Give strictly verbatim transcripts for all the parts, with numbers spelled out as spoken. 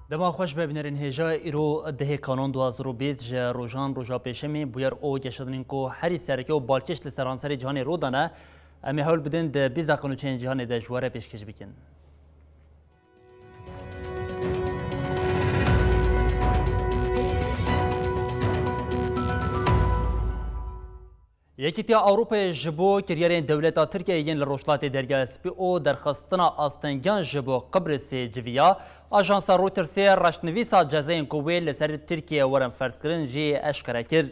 Dema xweş be, bînerên hêja. Îro dehê Kanon du hazar û bîst ji rojan roja pêşemê bûyer û geşedinên ku herî sereke û balkêş li seranserê cîhanê rû dane. Em ê hewl bidin di bîst deqe nûçeyên cîhanê de ji we re pêşkêş bikin. Yekîtiya Ewropayê ji bo kiryarên dewleta Tirkiyeyê yên li Rojhilatê Derya Spî û derxistina astengiyan ji bo Qibrisê civiya, ajansa Reutersê reştnivîsa cezayên ku wê li ser Tirkiyeyê werin ferzkirin jî eşkere kir.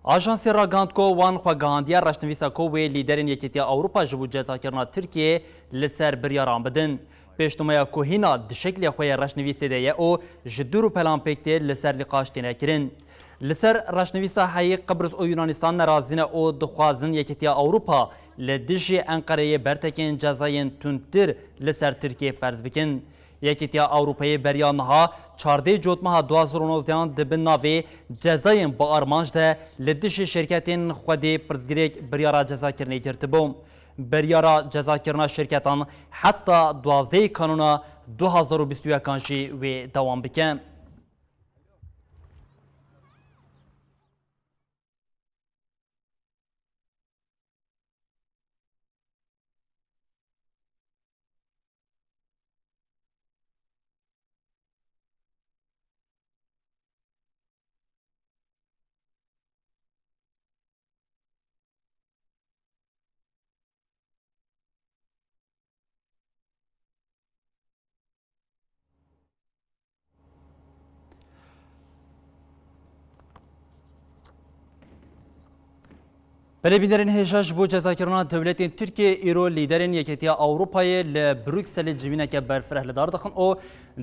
Ajansê ragihand ku wan xwe gihandiye reştnivîsa ku wê lîderên Yekîtiya Ewropa ji bo cezakirina Tirkiyeyê li ser biryaran bidin. Pêşnûmeya ku hîna di şeklê xwe yê reşnivîsê de ye û ji dûr û pelan pêk tê, li ser nîqaş têne kirin. Li ser reşnivîsa heyî Qibris û Yunanistan nerazî ne û dixwazin Yekîtiya Ewropa li dijî Enqereyê bertekên cezayên tundtir li ser Tirkiyê ferz bikin. Yekîtiya Ewropayê beriya niha çardeh Cotmeha du hazar û nozdehan di bin navê cezayên bi armanc de li dijî şirketên xwedî pirsgirêk biryara cezakirinê girtibû. Biryara cezakirina şirketan heta duwazdehê Kanûna du hazar û bîst û yekan jî wê dewam bike. Belê bînerên hêja, ji bo cezakirina dewletên Tirkiyê îro lîderên Yekîtiya Ewropayê li Brukselê civîneke berfireh li dar dixin û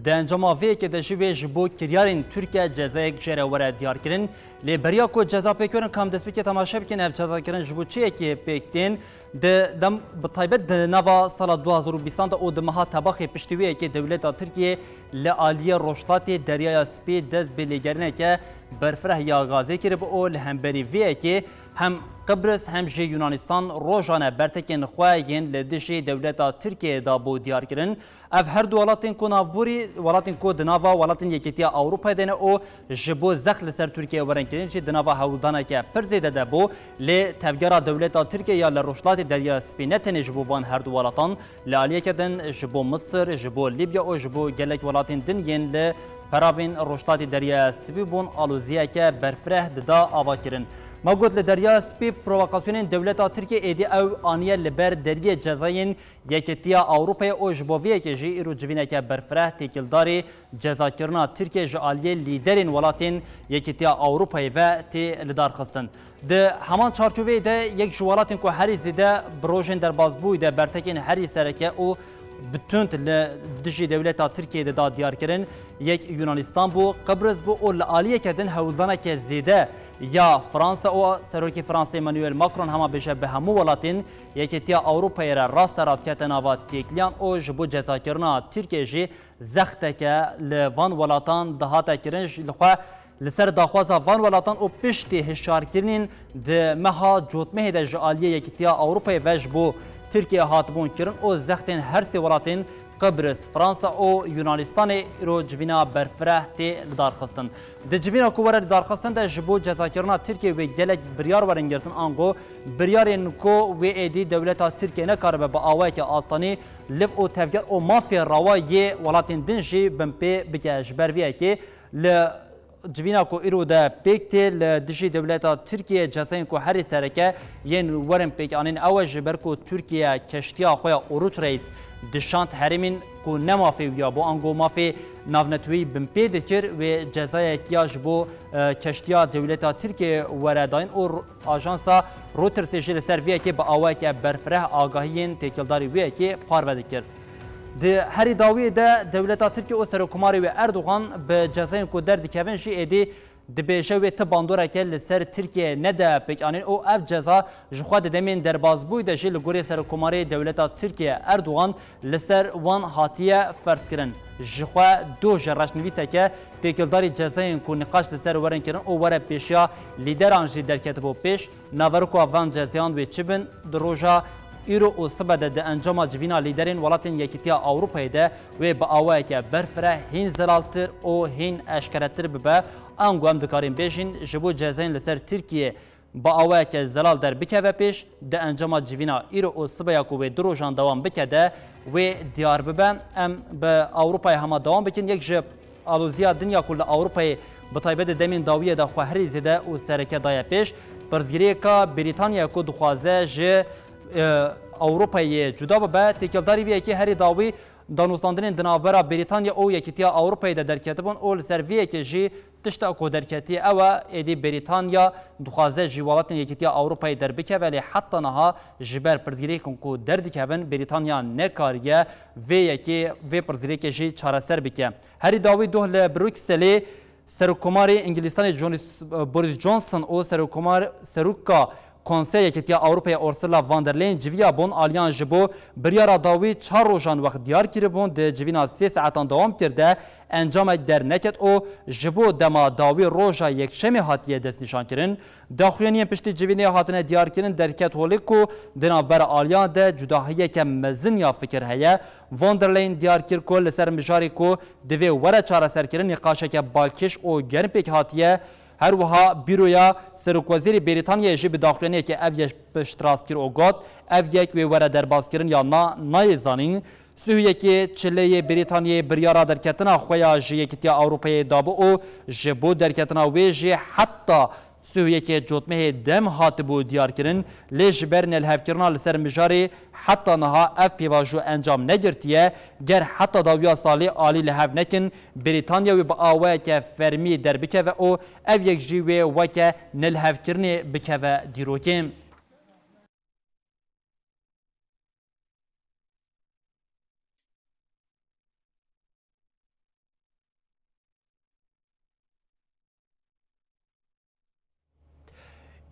di encama vê yekê de jî wê ji bo kiryarên Tirkiye cezayek jê re were diyarkirin. Lê beriya ku ceza pêk werin, kam destpêkê temaşe bikin, ev cezakirin ji bo çi yekê pêk tên? Di dem, bi taybet di nava sala du hazar û bîstan de û di meha Tebaxê piştî wê yekê dewleta Tirkiyê li aliyê Rojhilatê Deryaya Spî dest bi lêgerîneke berfireh ya gazê kiribû û li hemberî vê yekê hem Qibris hem jî Yunanistan rojane bertekên xwe yên li dijî dewleta Tirkiyeyê dabû diyarkirin. Ev her du welatên ku navborî, welatên ku di nava welatên Yekîtiya Ewropayê de ne û ji bo zext li ser Tirkiyeyê werin kirin jî di nava hewldaneke pir zêde de bû. Lê tevgera dewleta Tirkiye ya li Rojhilatê Derya Spî ne tenê ji bo van her du welatan, li aliyeke din ji bo Misir, ji bo Lîbya û ji bo gelek welatên din yên li peravên Rojhilatê Derya Spî bûn, aloziyeke berfireh dida avakirin. Me got, li Derya Spî provokasyonên dewleta Tirkiye êdî ew aniye li ber deriyê cezayên Yekîtiya Ewropayê û ji bo vê yekê jî îro civîneke berfireh têkildarî cezakirina Tirkiyê ji aliyê lîderên welatên Yekîtiya Ewropayê ve tê lidarxistin. Di heman çarçoveyê de yek ji welatên ku herî zêde bi rojên derbazbûyî de bertekên herî sereke û bi tund li dijî dewleta Tirkiyeyê dida diyarkirin, yek Yunanistan bû, Qibris bû û li aliyeke din hewldaneke zêde ya Fransa û Serokê Fransa Emmanuel Macron hema bêje bi hemû welatên Yekîtiya Ewropayê re raste rast kete nava têkiliyan û ji bo cezakirina Tirkiyeyê jî zexteke li van welatan dihate kirin. Ji li xwe li ser daxwaza van welatan û piştî hişyarkirinên di meha Cotmehê de ji aliyê Yekîtiya Ewropayê ve ji bo Tirkiye hatibûn kirin û zextên her sê welatên Qibris, Fransa û Yunanistanê îro civîna berfireh tê lidarxistin. Di civîna ku were lidarxistin de ji bo cezakirina Tirkiyê wê gelek biryar werin girtin, ango biryarên ku wê êdî dewleta Tirkiye nekaribe bi awayeke asanî liv û tevger û mafê rawa yê welatên din jî binpê bike. Ji ber vê yekê li civîna ku îro de pêk tê li dijî dewleta Tirkiye cezayên ku herî sereke yên werin pêk anîn ew e, ji ber ku Tirkiye keştiya xwe ya Oruç Reis dişand herêmên ku ne mafê wî ya bû, ango mafê navneteweyî binpê dikir, wê cezayek ya ji bo, e, keştiya dewleta Tirkiye were dayîn û Ajansa Reutersê jî li ser vê yekê bi awayeke berfireh agahiyên têkildarî wê yekê parve dikir. Di herî dawiyê de dewleta Tirkiye û Serokkomarê wê Erdogan bi cezayên ku derdikevin jî êdî dibêje wê ti bandoreke li ser Tirkiye nede pêkanîn û ev ceza ji xwe di demên derbazbûyî de jî li gorî Serokkomarê dewleta Tirkiye Erdogan li ser wan hatiye ferzkirin. Ji xwe do ji reşnivîseke têkildarî cezayên ku nîqaş li ser werin kirin û were pêşiya lîderan jî derketibû pêş. Naverokwa van cezayan wê çi bin? Di roja Îro û sibe de di encama civîna lîderên welatên Yekîtiya Ewropayê de wê bi awayeke berfireh hîn zelaltir û hîn eşkeretir bibe, ango em dikarin bêjin ji bo cezayên li ser Tirkiyê bi awayeke zelal derbikeve pêş, di encama civîna îro û sibeya ku wê du rojan dewam bike de wê diyar bibe. Em bi Ewropayê hema dewam bikin. Yek ji aloziya dinya ku li Ewropayê bi taybet di demên dawiyê de xwe herî zêde û sereke daye pêş, pirsgirêka Brîtanyayê ku dixwaze ji, e, Ewropayê cuda bibe. Têkildarî vê yekê herî dawî danûstandinên di navbera Brîtanya û Yekîtiya Ewropayê de derketibûn û li ser vê yekê jî tişta ku derketiye ew e, êdî Brîtanya dixwaze ji welatên Yekîtiya Ewropayê derbikeve, lê heta niha ji ber pirsgirêkên ku derdikevin, Brîtanya nekariye vê yekê, vê pirsgirêkê jî çareser bike. Herî dawî doh li Brukselê Serokkomarê Îngilîstanê Jonis-, Boris Johnson û Serokkomar-, Seroka Konseya Yekîtiya Ewropayê Ursula von der Leyen civiya bûn, aliyan ji bo biryara dawî çar rojan wext diyar kiribûn, di civîna sê saetan dewam kir de encamek derneket û ji bo dema dawî roja Yekşemê hatiye destnîşankirin. Daxuyaniyên piştî civînê hatine diyarkirin derket holê ku di navbera aliyan de cudahiyeke mezin ya fikir heye. Von der Leyen diyar kir ku li ser mijarê ku divê were çareserkirin nîqaşeke balkêş û germ pêk hatiye. Her wiha Bîroya Serokwezîrê Brîtanyayê jî bi daxuyaniyeke ev yek piştrast kir û got, ev yek wê were derbazkirin ya na, nayê zanîn. Sihuyekê çileyê Brîtanyayê biryara derketina xwe ya ji Yekîtiya Ewropayê dabû û ji bo derketina wê jî heta sihuyekê cotmehê dem hatibû diyarkirin, lê ji ber nelihevkirina li ser mijarê heta niha ev pêvajo encam negirtiye. Ger heta dawiya salê alî li hev nekin, Brîtanya wê bi awayeke fermî derbikeve û ev yek jî wê weke nelihevkirinê bikeve dîrokê.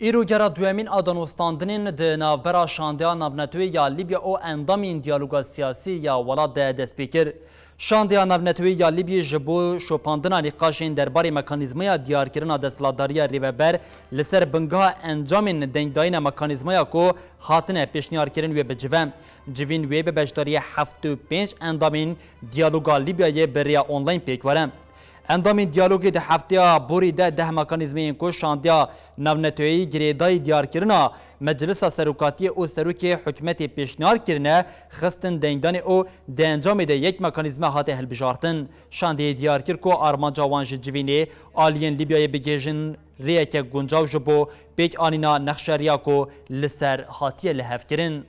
Îro gera duyemîn a danûstandinên di navbera Şandeya Navneteweyî ya Lîbya û endamên Diyaloga Siyasî ya welat de dest pê kir. Şandeya Navneteweyî ya Lîbyê ji bo şopandina nîqaşên derbarê mekanîzmaya diyarkirina desthilatdariya rêveber li ser bingeha encamên dengdayîna mekanîzmaya ku hatine pêşniyarkirin wê bicive. Civîn wê bi beşdariyê heft û pênc endamên Diyaloga Lîbyayê bi rêya online pêk were. Endamên diyalogê di hefteya borî de deh mekanîzmeyên ku Şandeya Navneteweyî girêdayî diyarkirina Meclisa Serokatiyê û Serokê Hikûmetê pêşniyar kirine, xistin dengdanê û di encamê de yek mekanîzme hate hilbijartin. Şandeyê diyar kir ku armanca wan ji civînê aliyên Lîbyayê bigihêjin rêyeke guncaw ji bo pêkanîna nexşeriya ku li ser hatiye lihevkirin.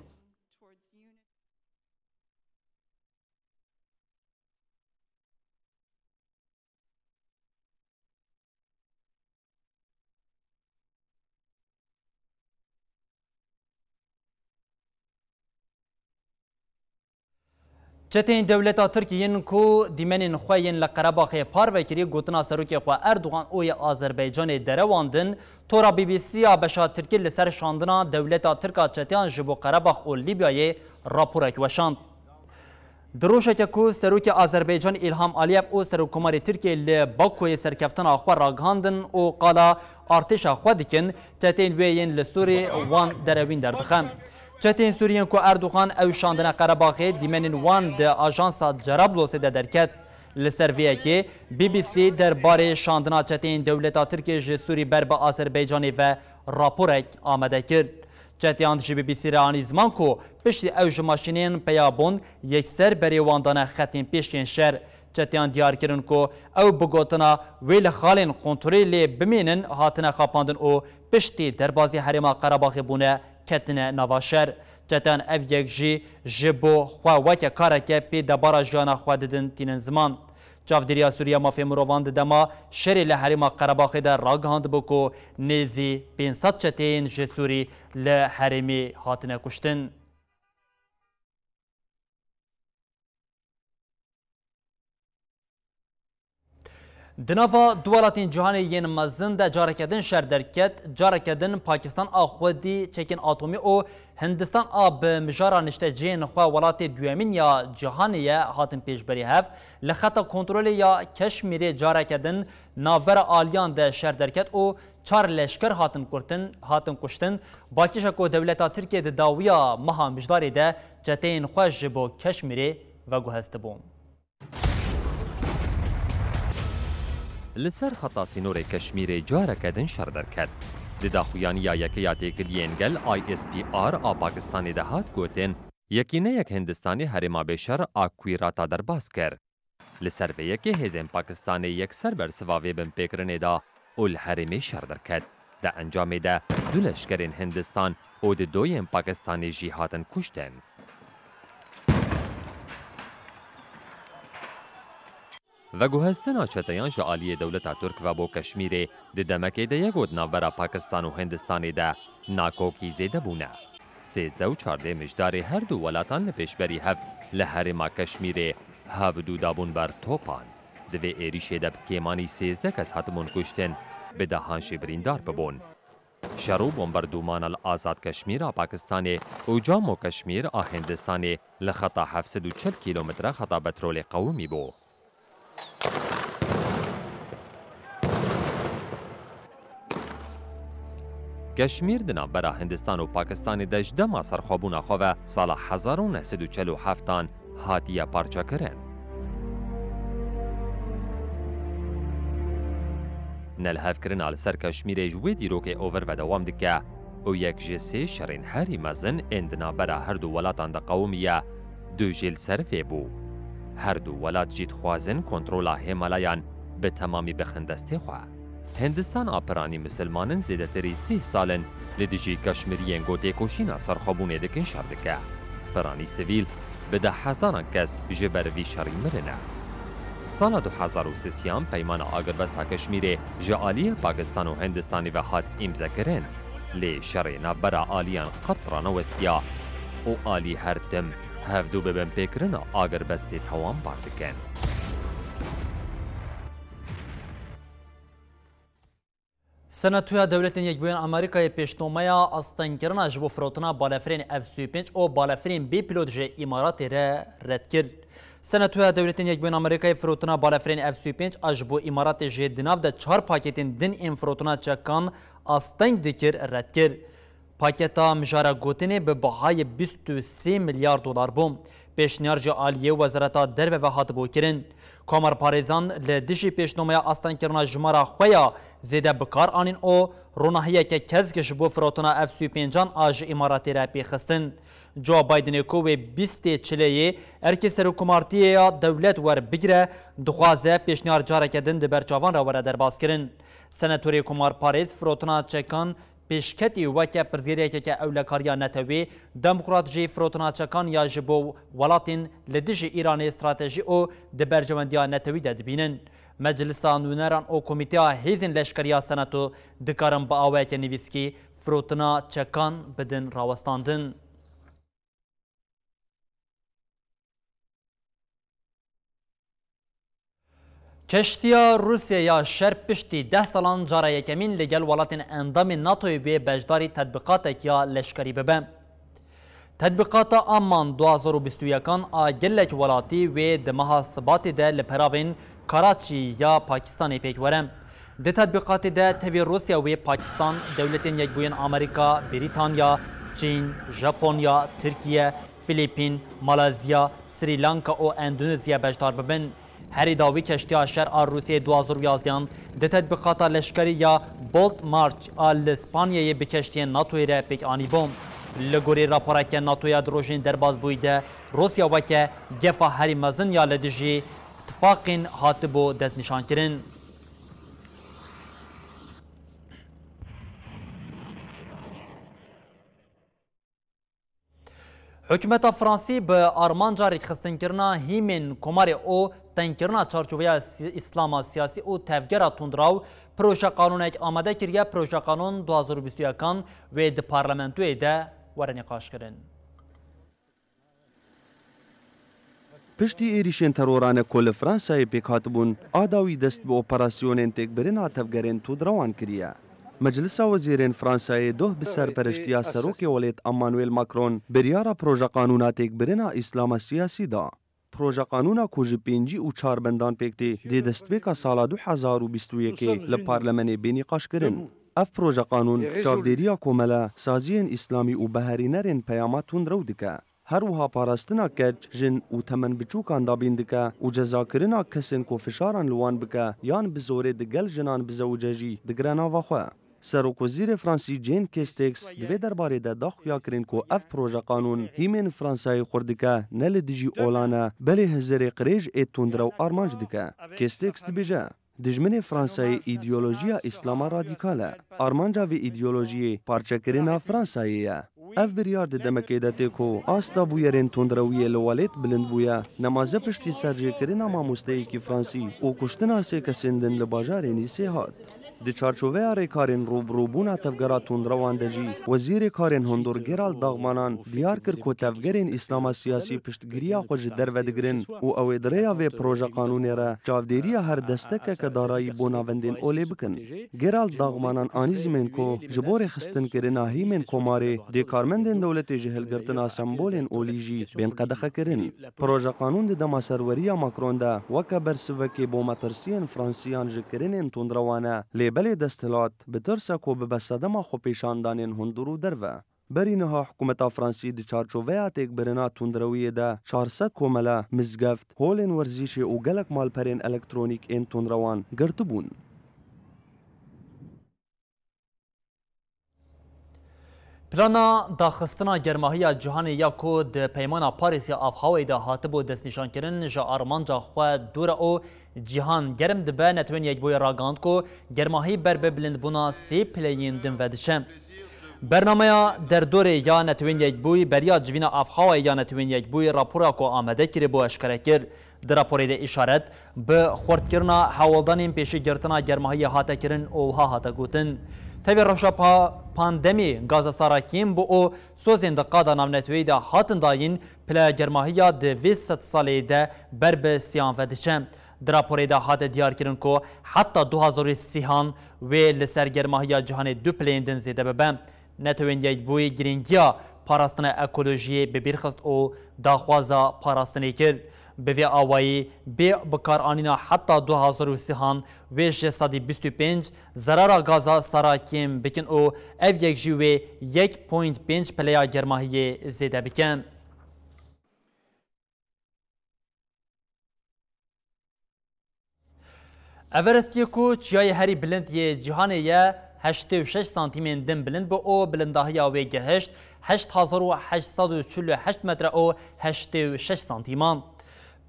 Çeteyên dewleta Tirk yên ku dîmenên xwe yên li Qerebaxê parve kirî, gotina serokê xwe Erdogan û yê Azerbaycanê derewandin. Tora B B C ya beşa Tirkî li ser şandina dewleta Tirk a çeteyan ji bo Qerebax û Lîbyayê raporek weşand. Di rojeke ku Serokê Azerbaycanê Îlham Aliyev û Serokkomarê Tirkiyê li Bakuyê serkeftina xwe ragihandin û qala artêşa xwe dikin, çeteyên wê yên li Sûrê wan derewîn derdixe. Çeteyên Sûrî yên ku Erdogan ew şandine Qerebaxê, dîmenên wan di ajansa Cerablosê de derket. Li ser vê yekê B B C derbarê şandina çeteyên dewleta Tirkiyê ji Sûrî ber bi Azerbaycanê ve raporek amade kir. Çeteyan ji B B C re anî ziman ku piştî ew ji maşînên peya bûn yekser berê wan dane xetên pêş yên şer. Çeteyan diyar kirin ku ew bi gotina wê li xalên kontrolê lê bimînin hatine xapandin û piştî derbazî herêma Qerebaxê bûne ketine nava şer. Çeteyan ev yek jî ji bo xwe weke kareke pê debara jiyana xwe didin tînin ziman. Çavdêriya Sûriya Mafê Mirovan di dema şerê li herêma Qerebaxê de ragihandibû ku nêzî pênc sed çeteyên ji Sûrî li herêmê hatine kuştin. Di nava du welatên cîhanê yên mezin de careke din şer derket, careke din Pakistan a xwedî çekên atomî û Hindistan a bi mijara niştecihên xwe welatê duyemîn ya cîhanê ye hatin pêşberî hev. Li xeta kontrolê ya Keşmîrê careke din navbera aliyan de şer derket û Çar leşker hatin kurtin, hatin kuştin, balkêşa ku dewleta Tirkiyê di dawiya meha Mijdarê de çeteyên xwe ji bo Keşmîrê veguhestibû. Li ser xeta sînorê Keşmîrê careke din şer derket. Di daxuyaniya Yekeya Têkiliyên Gel, I S P R, a Pakistanê de hat gotin, yekîneyek Hindistanî herêma bêşer a Kuîrata derbas kir. Li ser vê yekê hêzên Pakistanê yekser bersiva vê binpêkirinê da û li herêmê şer derket. Di encamê de du leşkerên Hindistan û di doyên Pakistanê jî hatin kuştin. Veguhestina çeteyan ji aliyê dewleta Tirk ve bo Keşmîrê di demekê de ye ku di navbera Pakistan û Hindistanê de nakokî zêde bûne. Sêzdeh û çardeh Mijdarê her du welatan li pêşberî hev li herêma Keşmîrê hevdû dabûn ber topan. Di vê êrîşê de bi kêmanî sêzdeh kes hatibûn kuştin, bi dehan jî birîndar bibûn. Şer û bombardûmana li Azad Keşmîr a Pakistanê û Camo Keşmîr a Hindistanê li xeta heft sed û çil kîlometre xeta petrolê qewimî bû. Keşmîr di navbera Hindistan û Pakistanê de ji dema serxwebûna xwe ve sala hezar û neh sed û çil û heftan hatiye parçekirin. Nelihevkirina li ser Keşmîrê ji wê dîrokê over ve dewam dike û yek ji sê şerên herî mezin ên di navbera her du welatan de qewimiye, du jî li ser vê bû. Her du welat jî dixwazin kontrola Hêmalayan bi temamî bixin destê xwe. Hindistan a piranî misilmanin zêdetirî sîh sal in li dijî Keşmîriyên ku têkoşîna serxwebûnê dikin şer dike. Piranî sivîl bi deh hezaran kes ji ber vî şerî mirine. Sala du hezar û sêziyan peymana agirbesta Keşmîrê ji aliyê Pakistan û Hindistanê ve hat îmzekirin. Lê şerê navbera aliyan qet ranewestiya û alî her tim hevdû bi binpêkirina agirbestê tewambar dikin. Senatoya Dewletên Yekbûyên Amerîkayê pêşnomeya astengkirina ji bo firotina balefirên F sî û pênc û balefirên bê pîlot ji Îmaratê re red kir. Senatoya Dewletên Yekbûyên Amerîkayê firotina balefirên F sî û pênc a ji bo Îmaratê jê di nav de çar paketên din ên firotina çekan asteng dikir red kir. Paketa mijara gotinê bi bihayê bîst û sê milyar dolar bû. Pêşniyar ji aliyê Wezareta Derve ve hatibû kirin. Komarparêzan li dijî pêşnomeya astengkirina jimara xwe ya zêde bi kar anîn û ronahiyeke kesk ji bo firotina F sî û pêncan a ji Îmaratê re pêxistin. Joe Bidenê ku wê bîstê çileyê erkê serokkomartiyê ya dewlet werbigire, dixwaze pêşniyar careke din di ber çavan re were derbazkirin. Senatorê komarparêz firotina çekan pêşketî weke pirsgirêkeke ewlekariya netewî, demokrat jî firotina çekan ya ji bo welatên li dijî Îranê stratejî û di berjewendiya netewî de dibînin. Meclisa Nûneran û Komîteya Hêzên Leşkerî ya Senato dikarin bi awayeke nivîskî firotina çekan bidin rawestandin. Keştiya Rûsyê ya şer piştî deh salan cara yekemîn li gel welatên endamên natoyê bê beşdarî tetbîqatek ya leşkerî bibe. Tetbîqata Amman du hazar û bîst û yekan a gelek welatî wê di meha Sibatê de li peravên Karaçî ya Pakistanê pêk were. Di tetbîqatê de tevî Rûsya wê Pakistan, Dewletên Yekbûyên Amerîka, Brîtanya, Çîn, Japonya, Tirkiye, Filîpîn, Malezya, Srî Lanka û Endonezya beşdar bibin. Herî dawî keştiya şer a Rûsiyê du hazar û yazdehan di tetbîqata leşkerî ya Bold March a li Spanyayê bi keştiyên natoyê re pêk anîbû. Li gorî raporeke natoya di rojên derbasbûyî de Rûsya weke gefa herî mezin ya li dijî tifaqên hatibû destnîşankirin. Hikûmeta Fransî bi armanca rêkxistinkirina hîmên komarê û tengkirina çarçoveya si-, îslama siyasî û tevgera tundraw projeqanûnek amade kiriye. Projeqanûn du hazar û bîst û yekan wê di parlamentoyê de were nîqaşkirin. Piştî êrîşên terorane ku li Fransayê pêk hatibûn, a dawî dest bi operasyonên têkbirina tevgerên tûdrewan kiriye. Meclisa Wezîrên Fransayê doh bi serpereştiya Serokê Welêt Emmanuel Macron biryara projeqanûna têkbirina Îslama Siyasî da. Projeqanûna ku ji pêncî û çar bendan pêk tê, dê destpêka sala du hezar û bîst û yekê li Parlemenê bê nîqaşkirin. Ev projeqanûn çavdêriya komele, saziyên îslamî û beherînerên peyama tundrew dike. Her wiha parastina keç, jin û temenbiçûkan dabîn dike û cezakirina kesên ku fişaran li wan bike yan bi zorê digel jinan bizewice jî digire nava xwe. Serokwezîrê Fransî Jean Castex di vê derbarê de da xuyakirin ku ev projeqanûn hîmên Fransayê xurt dike, ne li dijî olan e, belê hizirê qirêj ê tundrew armanc dike. Castex dibêje, Dijminê Fransayê îdeolojiya Îslama radîkal e. Armanca vê îdeolojiyê parçekirina Fransayê ye. Ev biryar di demekê de tê ku asta bûyerên tundrewiyê li welêt bilind bûye, nemaze piştî serjêkirina mamosteyekî Fransî û kuştina sê kesên din li bajarê Nîsê hat. Di çarçoveya rêkarên rûbirûbûna tevgera tundrewan de jî, Wezîrê Karên Hundur Gerald Dagmanan diyar kir ku tevgerên Îslama siyasî piştgiriya xwe ji derve digirin û ew ê di rêya vê proje qanûnê re çavdêriya her destekeke darayî bo navendên olê bikin. Gerald Dagmanan anî zimên ku ji bo rêxistinkirina hîmên komarê dê karmendên dewletê ji hilgirtina sembolên olî jî bên qedexekirin. Proje qanûn di dema serweriya Macron de weke bersivekê bo metirsiyên Fransiyan ji kirinên tundrewan e, lê belê desthilat bi tirs e ku bibe sedema xwepêşandanên hundir û derve. Berî niha hikûmeta Fransî di çarçoveya têkbirina tundrewiyê de çar sed komele, mizgeft, holên werzîşê û gelek malperên elektronîk ên tundrewan girtibûn. Plana daxistina germahiya cîhanê ya ku di Peymana Parîs ya Avhawayê de hatibû destnîşankirin, ji armanca xwe dûr e û cîhan germ dibe. Netewên Yekbûyî ragihand ku germahî ber bi bilindbûna sê pileyên din ve diçe. Bernameya derdorê ya Netewên Yekbûyî beriya civîna Avhawayê ya Netewên Yekbûyî rapora ku amade kiribû eşkere kir. Di raporê de îşaret bi xurtkirina hewldanên pêşîgirtina germahiyê hate kirin û wiha hate gotin, Tevî rewşa pa-, pandemî gaza sara kêm bû û sozên di qada navneteweyî de hatin dayîn, pileya germahiya di vê sedsalê de ber bi siyan ve diçe. Di raporê de hate diyarkirin ku heta du hazar û sîhan wê li ser germahiya cîhanê du pileyên din zêde bibe. Netewên Yekbûyî girîngiya parastina ekolojiyê bi bîr xist û daxwaza parastinê kir. Bi vê awayî, bê bikaranîna heta du hazar û sîhan wê ji sedî bîst û pênc zerara gaza sara kêm bikin û ev yek jî wê yek point pênc pileya germahiyê zêde bikin. Everestê ku çiyayê herî bilind yê cîhanê ye, heştê û şeş santîmên din bilind bû û bilindahiya wê gihişt heşt hezar û heşt sed û çil û heşt metre û heştê û şeş santîman.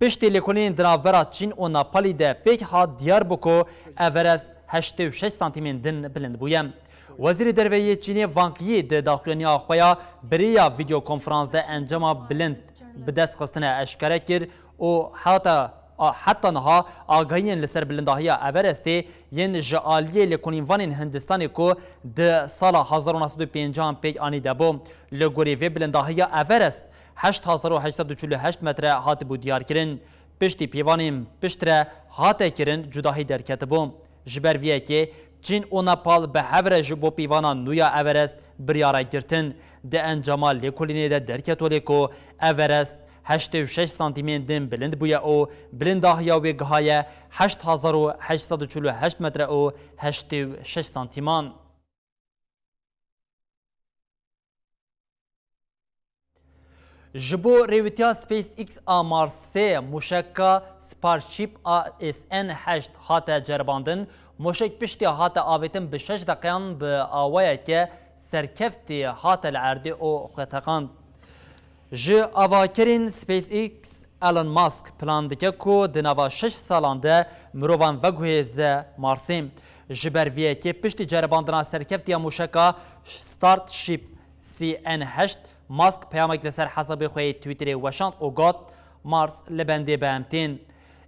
Piştî lêkolînên di navbera Çîn û Nepalî de pêk hat diyar bû ku Everest heştê û şeş santîmên din bilind bûye. Wezîrê Derve yê Çînê Wang Yi di daxuyaniya xwe ya bi rêya vîdeokonferans de encama bilind bi dest xistine eşkere kir û heta, a, heta niha agahiyên li ser bilindahiya Everestê yên ji aliyê lêkolînvanên Hindistanê ku di sala hezar û neh sed û pêncan pêk anî de bû. Li gorî vê bilindahiya Everest heşt hezar û heşt sed û çil û heşt metre hatibû diyarkirin. Piştî pêvanên piştre hate kirin, cudahî derketibû. Ji ber vê yekê Çîn û Nepal bi hev re ji bo pîvana nû ya Everest biryara girtin. Di encama lêkolînê de derketibû ku Everest heştê û şeş santîmên din bilind bûye û bilindahiya wê gihaye heşt hezar û heşt sed û çil û heşt metre û heştê û şeş santîman. Ji bo rêwîtiya SpaceX a Marsê mûşeka Starship A S N heşt hate ceribandin. Mûşek piştî hate avêtin bi şeş deqeyan bi awayeke serkeftî hate li erdê û xwe teqand. Ji avakerên SpaceX Elon Musk plan dike ku di nava şeş salan de mirovan veguhêze Marsê. Ji ber vê yekê piştî ceribandina serkeftiya mûşeka Starship C N heşt, Musk peyamek li ser hesabê xwe yê Twitterê weşand û got, Mars li bendê be em tên.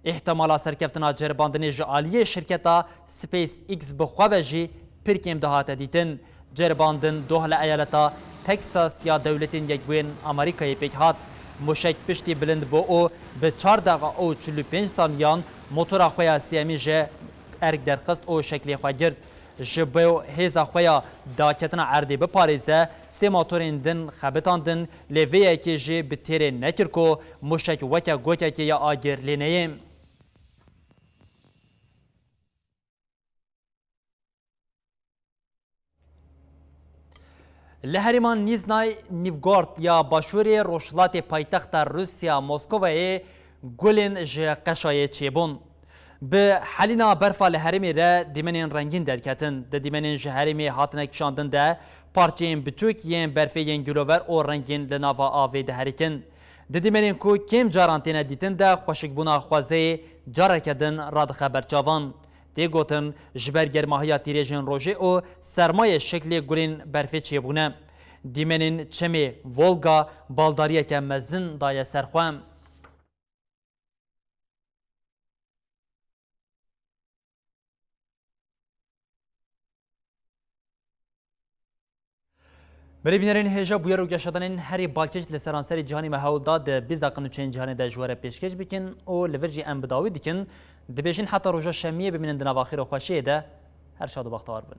Îhtimala serkeftina ceribandinê ji aliyê şirketa SpaceX bi xwe ve jî pir kêm dihate dîtin. Ceribandin doh li eyaleta Texas ya Dewletên Yekbûyên Amerîkayê pêk hat. Mûşek piştî bilind bû û bi çar deqa û çil û pênc saniyan motora xwe ya sêyemîn ji erk derxist û şeklê xwe girt. Ji bo hêza xwe ya daketina erdê biparêze, sê motorên din xebitandin, lê vê yekê jî bi têrê nekir ku mûşek weke gokekê ya agir lê neyê. Li herêma Nizhny Novgorod ya başûrê rojhilatê paytexta Rûsya Moskovayê gulên ji qeşayê çêbûn. Bi helîna berfa li herêmê re dîmenên rengîn derketin. Di dîmenên ji herêmê hatine kişandin de parçeyên biçûk yên berfê yên gilover û rengîn li nava avê diherikin. Di dîmenên ku kêm caran têne dîtin de xweşikbûna xwezeyê careke din radixe ber çavan. Tê gotin, ji ber germahiya tîrêjên rojê û sermayê şeklê gulên berfê çêbûne. Dîmenên çemê Volga baldariyeke mezin daye ser xwe. Berê bînerên hêja, bûyer û geşedanên herî balkêş li seranserî cîhanê me hewl da. Di bîst deqin û çend cîhanê de ji we re pêşkêş bikin û li vir jî em bi dawî dikin. Dibêjin heta roja şemiyê bimînin di nava xêr û xweşiyê de. Her şad û bextewar bin.